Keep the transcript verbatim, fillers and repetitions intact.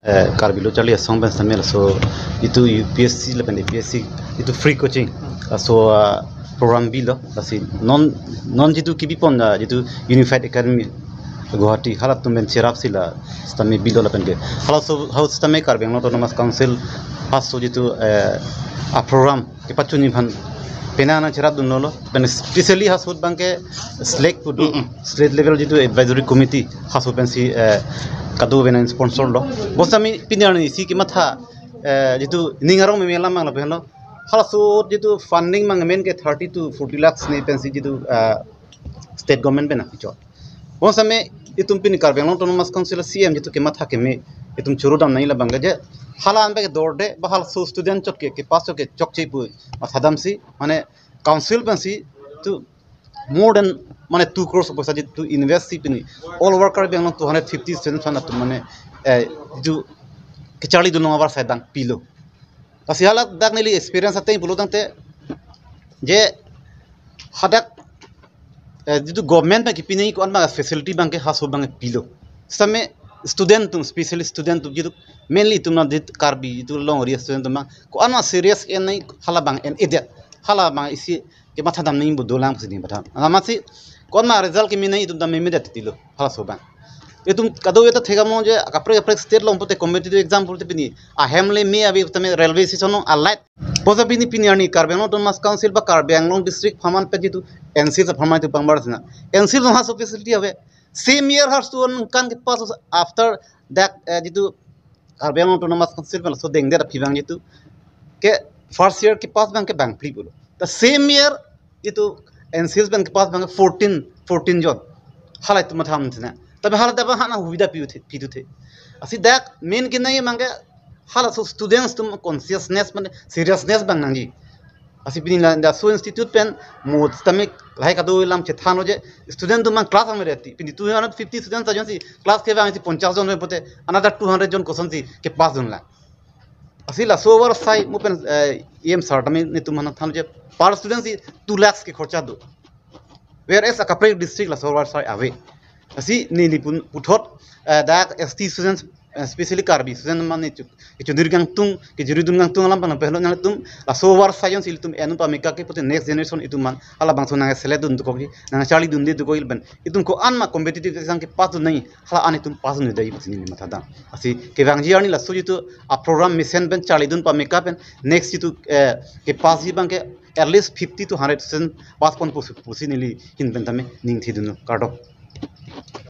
Eh, Karbi Lo Charli Asong pen sitame laso jitu U P S C lapen A P S C jitu free coaching, laso, ah, program bilo, lasi non non jitu kibipon, ah, jitu Unified Academy Guwahati halatum pen cherapsi la sitame bilo lapen ke. Halaso halaso sitame Karbi Anglong Autonomous Council halaso jitu, eh, a program kepachunji aphan penang nangcherapdunlo, pen specially halaso ahut abangke SLAC pu do, State Level jitu Advisory Committee halaso pensi, eh, kado pen sponsor lo. Bonsitame pini arni isi kematha, eh, jitu ning arong meme alam abang lapen lo. Halaso ahut jitu funding abang main ke thirty to forty lakhs ne pensi jitu, eh, state government pen nangpichot. Bonsitame itum pini Karbi Anglong Autonomous Council C E M jitu kematha keme itum choro dam nangji labang ke je hala an abangke dorde ba halaso student chot ke, kepass chot ke chokche pu mathadamsi, mane council pensi to more than mane two crores of paisa jitu invest si pini all over Karbi Anglong two hundred fifty students aphan atum mane, eh, jitu kecharlidun long avarsai abang pilo. Lasi hala dak neli experience ateng pulo tangte je hadak, eh, jitu government abang kepinangji ko-an abang facility abangke halaso abang pilo. Sitame student atum, specially student atum jitu mainly itum nangdit Karbi jitu longri student atum abang ko-an abang serious en nangji hala abang en-edet. Hala abang isi kematha dam nangji pu dolang pusi ning patham. Amatsi ko-an abang result keme nangji itum dam meme det titilo halaso abang. Itum kadokave ta thekdamlo je kaprek kaprek state along pulote competitive exam pulote pini ahem le me ave tame railway station along alight. Bonsitame pini pini arni Karbi Anglong Autonomous Council ba Karbi Anglong district apharman pen jitu NSILS apharman itum pangbar sina. NSILS along halaso facility ave. Same year halaso aningkan kepass after that, eh, jitu Karbi Anglong Autonomous Council pen laso dengdet aphi abang jitu ke first year kepass abangke bangphli pulo. The same year jitu NSILS pen kepass abangke fourteen, fourteen jon. Hala itum matham thina. Tapi hala dak abang hana hubida pi uthe, pi uthe. Lasi dak main kenai abangke halaso students atum consciousness mane seriousness abang nangji. Lasi pini la laso institute pen mo sitame lahai kado alam chethanlo je student atum abang class ang mereti. Pini two hundred fifty students ajonsi class kevangsi ponchas jon pote another two hundred jon kosonsi kepass dunlang. Lasi laso avarsai mo pen, eh, E M sir tame netum aphan thanlo je per student si two lakhs ke khorcha do. Whereas akaprek district laso avarsai ave. Lasi neli pun puthot, eh, dak S T students, eh, specially Karbi student mane chu, kechunir kangtung, kejuridun kangtung alam pano pehlo nangtum laso avarsai ajonsi itum en-un pame kake pote next generation itum aphan halabangso nangselect dun dokok, nangcharlidunde dokok lapen itum ko-an ma competitive exam kepass dun nangji hala an itum pass dunde dai pusi neli mathadam. Lasi kevangji arni laso jitu a program mesen pen charlidun pame ka pen next jitu, eh, kepassji abangke at least fifty to hundred students pass ponpo pusi neli ahin pen tame ning thidunlo, kardom.